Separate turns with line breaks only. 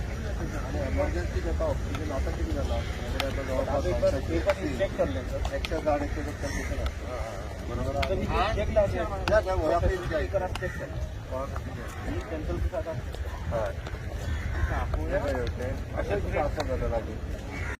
Emergency जाता oxygen आता कितें जाला चेक करले एक्स्ट्रा झाड कंडिशन बरोबर. हय, अशें तुका आसा जाता लागीं.